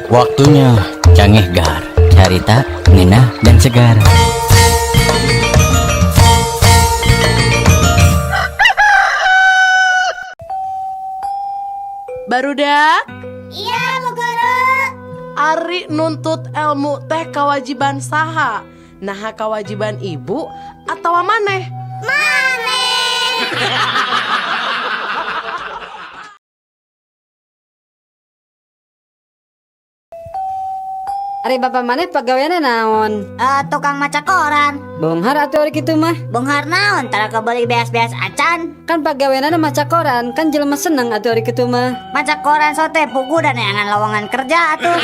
Waktunya Cangehgar, carita, ngenah, dan segar. Barudak. Iya, Bu Guru. Ari nuntut ilmu teh kewajiban saha? Nah, kewajiban ibu atau maneh? Maneh. Ari bapak maneh pagaweanna naon? Tukang maca koran. Beunghar atuh ari kitu mah. Beunghar naon, tara kebeli beas-beas acan. Kan pagaweanna maca koran, kan jelema seneng atuh ari kitu mah. Maca koran sote pugu dan neangan lowongan kerja atuh.